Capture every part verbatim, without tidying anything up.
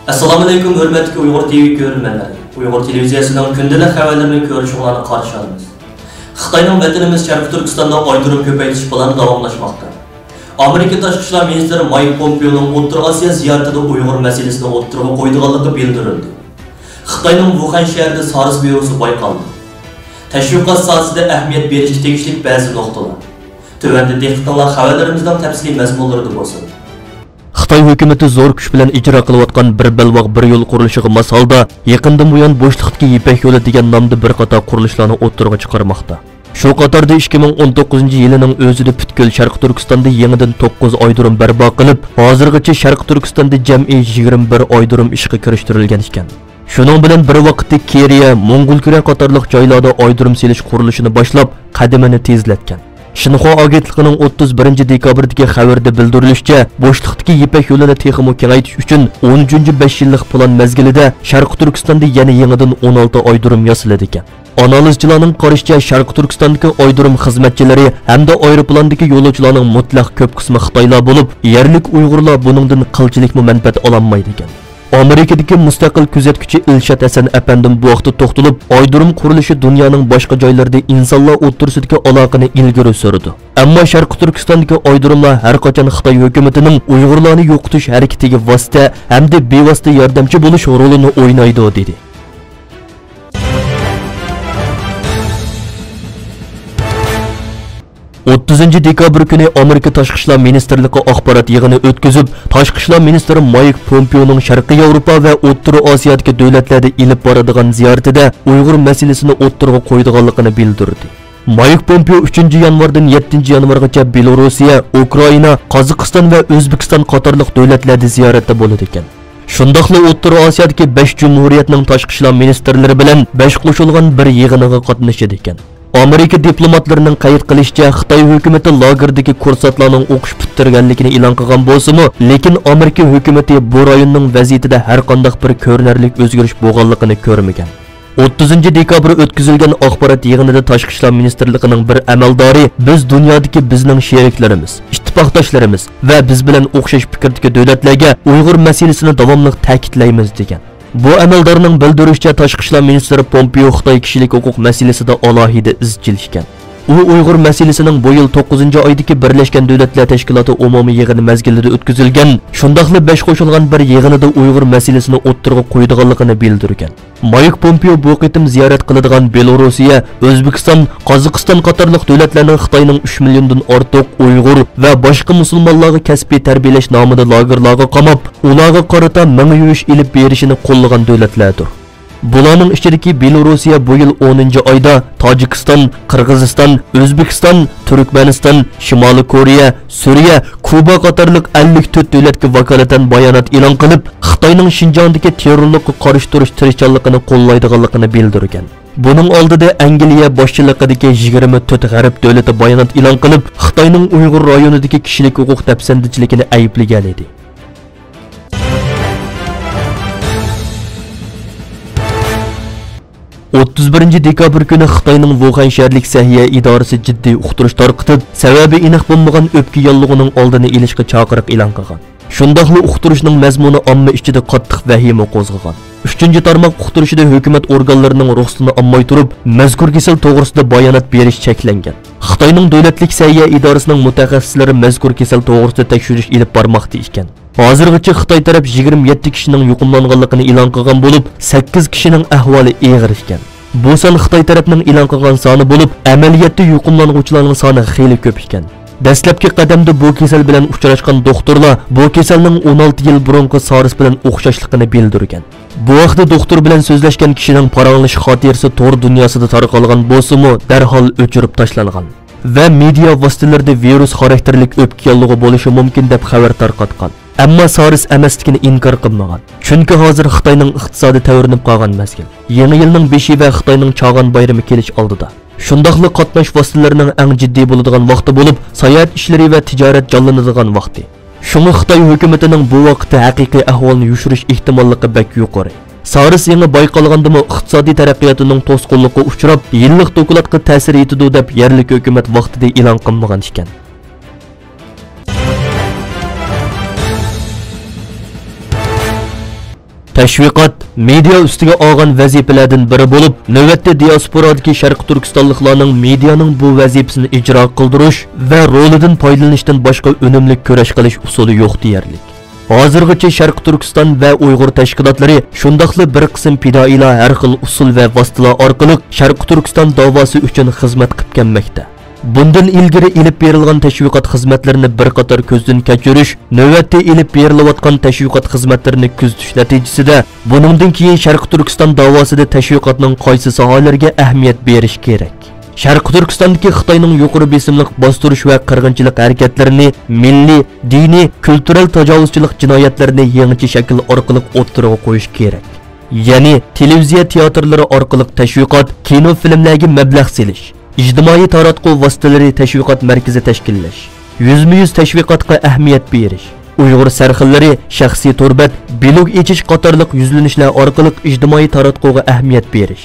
ئەسسالامۇئەلەيكۇم، ھۆرمەتلىك ئۇيغۇر تىۋى كۆرۈرمەنلىرى! ئۇيغۇر تېلېۋىزىيەسىنىڭ كۈندىلىك خەۋەرلىرىنى كۆرۈشۈڭلارنى قارشى ئالىمىز. خىتاينىڭ ۋەتىنىمىز شەرقىي تۈركىستاندا ئايدۇرۇم كۆپەيتىش پىلانى داۋاملاشماقتا. ئامېرىكا تاشقى ئىشلار مىنىستىرى مايك پومپېئونىڭ ئوتتۇرا ئاسىيا زىيارىتىدە ئۇيغۇر مەسىلىسىنى ئوتتۇرىغا قويىدىغانلىقى بىلدۈرۈلدى. خىتاينىڭ ۋۇخەن شەھىرىدە سارس ۋىرۇسى بايقالدى. تەشۋىقات ساھەسىدە ئەھمىيەت بېرىشكە تېگىشلىك بەزى نۇقتىلار. تۆۋەندە دىققىتىڭلار خەۋەرلىرىمىزنىڭ تەپسىلىي مەزمۇنلىرىدا بولسۇن. خىتاي ھۆكۈمىتى زور كۈچ بىلەن ئىجرا قىلىۋاتقان بىر بەلباغ بىر يول قۇرۇلۇشىغا ماس ھالدا يېقىندىن بۇيان بوشلۇقتىكى يىپەك يولى دېگەن نامدا بىر قاتار قۇرۇلۇشلارنى ئوتتۇرىغا چىقارماقتا. شۇ قاتاردا ئىككى مىڭ ئون توققۇزىنچى يىلىنىڭ ئۆزىدە پۈتكۈل شەرقىي تۈركىستاندا يېڭىدىن توققۇز ئايرودروم بەرپا قىلىپ، ھازىرغىچە شەرقىي تۈركىستاندا جەمئىي يىگىرمە بىر ئايرودروم ئىشقا كىرىشتۈرۈلگەن ئىكەن. شۇنىڭ بىلەن بىر ۋاقىتتا كېرىيە، موڭغۇلكۈرە قاتارلىق جايلاردا ئايرودروم سېلىش قۇرۇلۇشىنى باشلاپ، قەدىمىنى تېزلەتكەن. شىنخۇا ئاگېنتلىقىنىڭ ئوتتۇز بىرىنچى دېكابىردىكى خەۋىرىدە بىلدۈرۈلۈشىچە، بوشلۇقتىكى يىپەك يولىنى تېخىمۇ كېڭەيتىش ئۈچۈن ئون ئۈچىنچى بەش يىللىق پىلان مەزگىلىدە شەرقىي تۈركىستاندا يەنە يېڭىدىن ئون ئالتە ئايرودروم ياسىلىدىكەن. ئانالىزچىلارنىڭ قارىشىچە، شەرقىي تۈركىستاندىكى ئايرودروم خىزمەتچىلىرى ھەمدە ئايروپىلاندىكى يولۇچىلارنىڭ مۇتلەق كۆپ قىسمى خىتايلار بولۇپ، يەرلىك ئۇيغۇرلار بۇنىڭدىن قىلچىلىكمۇ مەنپەئەت ئالالمايدىكەن. ئامېرىكىدىكى مۇستەقىل كۆزەتكۈچى ئىلشات ھەسەن ئەپەندىم بۇ ھەقتە توختىلىپ، ئايرودروم قۇرۇلۇشى دۇنيانىڭ باشقا جايلىرىدا ئىنسانلار ئوتتۇرىسىدىكى ئالاقىنى ئىلگىرى سۈرىدۇ. ئەمما شەرقىي تۈركىستاندىكى ئايرودروملار ھەر قاچان خىتاي ھۆكۈمىتىنىڭ ئۇيغۇرلارنى يوقىتىش ھەرىكىتىگە ۋاسىتە ھەمدە بىۋاسىتە ياردەمچى بولۇش رولىنى ئوينايدۇ، دېدى. ئوتتۇزىنچى دېكابىر كۈنى ئامېرىكا تاشقى ئىشلار مىنىستىرلىقى ئاخبارات يىغىنى ئۆتكۈزۈپ، تاشقى ئىشلار مىنىستىرى مايك پومپېئونىڭ شەرقىي ياۋروپا ۋە ئوتتۇرا ئاسىيادىكى دۆلەتلەردە ئېلىپ بارىدىغان زىيارىتىدە ئۇيغۇر مەسىلىسىنى ئوتتۇرىغا قويىدىغانلىقىنى بىلدۈردى. مايك پومپېئو ئۈچىنچى يانۋاردىن يەتتىنچى يانۋارغىچە بېلورۇسىيە، ئۇكرائىنا، قازاقىستان ۋە ئۆزبېكىستان قاتارلىق دۆلەتلەردە زىيارەتتە بولىدىكەن. شۇنداقلا ئوتتۇرا ئاسىيادىكى بەش جۇمھۇرىيەتنىڭ تاشقى ئىشلار مىنىستىرلىرى بىلەن بەش قوشۇلغان بىر يىغىنىغا قاتنىشىدىكەن. ئامېرىكا دىپلوماتلىرىنىڭ قەيت قىلىشىچە، خىتاي ھۆكۈمىتى لاگېردىكى كۇرسانتلارنىڭ ئوقۇش پۈتتۈرگەنلىكىنى ئېلان قىلغان بولسىمۇ، لېكىن ئامېرىكا ھۆكۈمىتى بۇ رايوننىڭ ۋەزىيىتىدە ھەرقانداق بىر كۆرۈنەرلىك ئۆزگىرىش بولغانلىقىنى كۆرمىگەن. ئوتتۇزىنچى دېكابىر ئۆتكۈزۈلگەن ئاخبارات يىغىنىدا تاشقى ئىشلار مىنىستىرلىقىنىڭ بىر ئەمەلدارى، بىز دۇنيادىكى بىزنىڭ شېرىكلىرىمىز، ئىتتىپاقداشلىرىمىز ۋە بىز بىلەن ئوخشاش پىكىردىكى دۆلەتلەرگە ئۇيغۇر مەسىلىسىنى داۋاملىق تەكىتلەيمىز، دېگەن. بۇ ئەمەلدارنىڭ بىلدۈرۈشىچە، تاشقى ئىشلار مىنىستىرى پومپېئو خىتاي كىشىلىك ھوقۇق مەسىلىسىدە ئالاھىدە ئىزچىل ئىكەن. ئۇ ئۇيغۇر مەسىلىسىنىڭ بۇ يىل توققۇزىنچى ئايدىكى بىرلەشكەن دۆلەتلەر تەشكىلاتى ئومۇمىي يىغىنى مەزگىلىدە ئۆتكۈزۈلگەن، شۇنداقلا بەش قوشۇلغان بىر يىغىنىدا ئۇيغۇر مەسىلىسىنى ئوتتۇرىغا قويىدىغانلىقىنى بىلدۈرگەن. مايك پومپېئو بۇ قېتىم زىيارەت قىلىدىغان بېلورۇسىيە، ئۆزبېكىستان، قازاقىستان قاتارلىق دۆلەتلەرنىڭ خىتاينىڭ ئۈچ مىليوندىن ئارتۇق ئۇيغۇر ۋە باشقا مۇسۇلمانلارغا كەسپىي تەربىيەلەش نامىدا لاگېرلارغا قاماپ، ئۇلارغا قارىتا مېڭە يۇيۇش ئېلىپ بېرىشىنى قوللىغان دۆلەتلەردۇر. بۇلارنىڭ ئىچىدىكى بېلورۇسىيە بۇ يىل ئونىنچى ئايدا تاجىكىستان، قىرغىزىستان، ئۆزبېكىستان، تۈركمەنىستان، شىمالىي كورېيە، سۈرىيە، كۇبا قاتارلىق ئەللىك تۆت دۆلەتكە ۋاكالىتەن بايانات ئېلان قىلىپ، خىتاينىڭ شىنجاڭدىكى تېررورلۇققا قارشى تۇرۇش تىرىشچانلىقىنى قوللايدىغانلىقىنى بىلدۈرگەن. بۇنىڭ ئالدىدا ئەنگلىيە باشچىلىقىدىكى يىگىرمە تۆت غەرب دۆلىتى بايانات ئېلان قىلىپ، خىتاينىڭ ئۇيغۇر رايونىدىكى كىشىلىك ھوقۇق دەپسەندىچىلىكىنى ئەيىبلىگەن ئىدى. ئوتتۇز بىرىنچى دېكابىر كۈنى خىتاينىڭ ۋۇخەن شەھەرلىك سەھىيە ئىدارىسى جىددىي ئۇقتۇرۇش تارقىتىپ، سەۋەبى ئېنىق بولمىغان ئۆپكە ياللۇغىنىڭ ئالدىنى ئېلىشقا چاقىرىق ئېلان قىلغان. شۇنداقلا ئۇقتۇرۇشنىڭ مەزمۇنى ئامما ئىچىدە قاتتىق ۋەھىمە قوزغىغان. ئۈچىنچى تارماق ئۇقتۇرۇشىدا ھۆكۈمەت ئورگانلىرىنىڭ رۇخسىتىنى ئالماي تۇرۇپ، مەزكۇر كېسەل توغرىسىدا بايانات بېرىش چەكلەنگەن. خىتاينىڭ دۆلەتلىك سەھىيە ئىدارىسىنىڭ مۇتەخەسسىسلىرى مەزكۇر كېسەل توغرىسىدا تەكشۈرۈش ئېلىپ بارماقتا ئىكەن. ھازىرغىچە خىتاي تەرەپ يىگىرمە يەتتە كىشىنىڭ يۇقۇملانغانلىقىنى ئېلان قىلغان بولۇپ، سەككىز كىشىنىڭ ئەھۋالى ئېغىر ئىكەن. بۇ سان خىتاي تەرەپنىڭ ئېلان قىلغان سانى بولۇپ، ئەمەلىيەتتە يۇقۇملانغۇچىلارنىڭ سانى خېلى كۆپ ئىكەن. دەسلەپكى قەدەمدە بۇ كېسەل بىلەن ئۇچراشقان دوختۇرلار بۇ كېسەلنىڭ ئون ئالتە يىل بۇرۇنقى سارس بىلەن ئوخشاشلىقىنى بىلدۈرگەن. بۇ ھەقتە دوختۇر بىلەن سۆزلەشكەن كىشىنىڭ پاراڭلىشىش خاتىرىسى تور دۇنياسىدا تارقالغان بولسىمۇ، دەرھال ئۆچۈرۈپ تاشلانغان ۋە مېدىيا ۋاسىتىلىرىدە ۋىرۇس خاراكتېرلىك ئۆپكە ياللۇغى بولۇشى مۇمكىن دەپ خەۋەر تارقاتقان. ئەمما سارس ئەمەسلىكىنى ئىنكار قىلمىغان، چۈنكى ھازىر خىتاينىڭ ئىقتىسادى تەۋرىنىپ قالغان مەزگىل. يېڭى يىلنىڭ بېشى ۋە خىتاينىڭ چاغان بايرىمى كېلىش ئالدىدا. شۇنداقلا قاتناش ۋاسىتىلىرىنىڭ ئەڭ جىددىي بولىدىغان ۋاقتى بولۇپ، ساياھەت ئىشلىرى ۋە تىجارەت جانلىنىدىغان ۋاقتى. شۇڭا خىتاي ھۆكۈمىتىنىڭ بۇ ۋاقىتتا ھەقىقىي ئەھۋالنى يوشۇرۇش ئېھتىماللىقى بەك يۇقىرى. سارس يېڭى بايقالغاندىمۇ، ئىقتىسادىي تەرەققىياتىنىڭ توسقۇنلۇققا ئۇچراپ، يىللىق دوكلاتقا تەسىر يېتىدۇ، دەپ يەرلىك ھۆكۈمەت ۋاقتىدا ئېلان قىلمىغان ئىكەن. تەشۋىقات مېدىيا ئۈستىگە ئالغان ۋەزىپىلەردىن بىرى بولۇپ، نۆۋەتتە دىياسپورادىكى شەرقىي تۈركىستانلىقلارنىڭ مېدىيانىڭ بۇ ۋەزىپىسىنى ئىجرا قىلدۇرۇش ۋە رولىدىن پايدىلىنىشتىن باشقا ئۈنۈملۈك كۈرەش قىلىش ئۇسۇلى يوق دېيەرلىك. ھازىرغىچە شەرقىي تۈركىستان ۋە ئۇيغۇر تەشكىلاتلىرى، شۇنداقلا بىر قىسىم پىدائىيلار ھەر خىل ئۇسۇل ۋە ۋاسىتىلەر ئارقىلىق شەرقىي تۈركىستان داۋاسى ئۈچۈن خىزمەت قىلىپ كەلمەكتە. بۇندىن ئىلگىرى ئېلىپ بېرىلغان تەشۋىقات خىزمەتلىرىنى بىر قاتار كۆزدىن كەچۈرۈش، نۆۋەتتە ئېلىپ بېرىلىۋاتقان تەشۋىقات خىزمەتلىرىنى كۆزىتىش نەتىجىسىدە، بۇنىڭدىن كېيىن شەرقىي تۈركىستان داۋاسىدا تەشۋىقاتنىڭ قايسى ساھەلىرىگە ئەھمىيەت بېرىش كېرەك؟ شەرقىي تۈركىستاندىكى خىتاينىڭ يۇقىرى بېسىملىق باستۇرۇش ۋە قىرغىنچىلىق ھەرىكەتلىرىنى، مىللىي، دىنىي، كۈلتۈرەل تاجاۋۇزچىلىق جىنايەتلىرىنى يېڭىچە شەكىل ئارقىلىق ئوتتۇرىغا قويۇش كېرەك. يەنى تېلېۋىزىيە تىياتىرلىرى ئارقىلىق تەشۋىقات، كىنوفىلىملەرگە مەبلەغ سېلىش، ئىجتىمائىي تاراتقۇ ۋاسىتىلىرى تەشۋىقات مەركىزى تەشكىللەش، يۈزمۇ يۈز تەشۋىقاتقا ئەھمىيەت بېرىش، ئۇيغۇر سەرخىللىرى شەخسىي تور بەت، بىلوگ ئېچىش قاتارلىق يۈزلىنىشلەر ئارقىلىق ئىجتىمائىي تاراتقۇغا ئەھمىيەت بېرىش،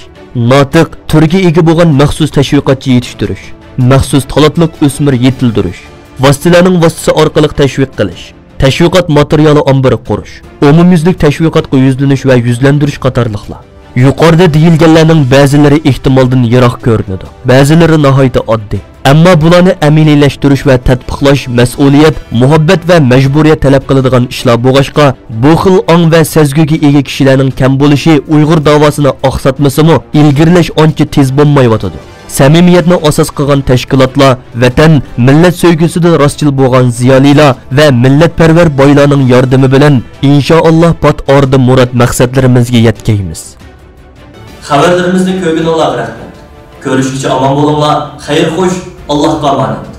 ناتىق، تۈرگە ئىگە بولغان مەخسۇس تەشۋىقاتچى يېتىشتۈرۈش، مەخسۇس تالانتلىق ئۆسمۈر يېتىلدۈرۈش، ۋاسىتىلەرنىڭ ۋاسىتىسى ئارقىلىق تەشۋىق قىلىش، تەشۋىقات ماتېرىيالى ئامبىرى قۇرۇش، ئومۇميۈزلۈك تەشۋىقاتقا يۈزلىنىش ۋە يۈزلەندۈرۈش قاتارلىقلار. يۇقىرىدا دېيىلگەنلەرنىڭ بەزىلىرى ئېھتىمالدىن يىراق كۆرۈنىدۇ، بەزىلىرى ناھايىتى ئاددىي. ئەمما بۇلارنى ئەمەلىيلەشتۈرۈش ۋە تەتبىقلاش مەسئۇلىيەت، مۇھەببەت ۋە مەجبۇرىيەت تەلەپ قىلىدىغان ئىشلار بولغاچقا، بۇ خىل ئاڭ ۋە سەزگۈگە ئىگە كىشىلەرنىڭ كەم بولۇشى ئۇيغۇر داۋاسىنى ئاقساتمىسىمۇ، ئىلگىرىلەش ئانچە تېز بولمايۋاتىدۇ. سەمىمىيەتنى ئاساس قىلغان تەشكىلاتلار، ۋەتەن، مىللەت سۆيگۈسىدە راستچىل بولغان زىيالىيلار ۋە مىللەتپەرۋەر بايلارنىڭ ياردىمى بىلەن، ئىنشائاللا، پات ئارىدا مۇراد مەقسەتلىرىمىزگە يەتكەيمىز. خەۋەرلىرىمىزنى كۆرگىنىڭلارغا رەھمەت. كۆرۈشكىچە ئامان بولۇڭلار. خەير خوش. ئاللاھقا ئامانەت.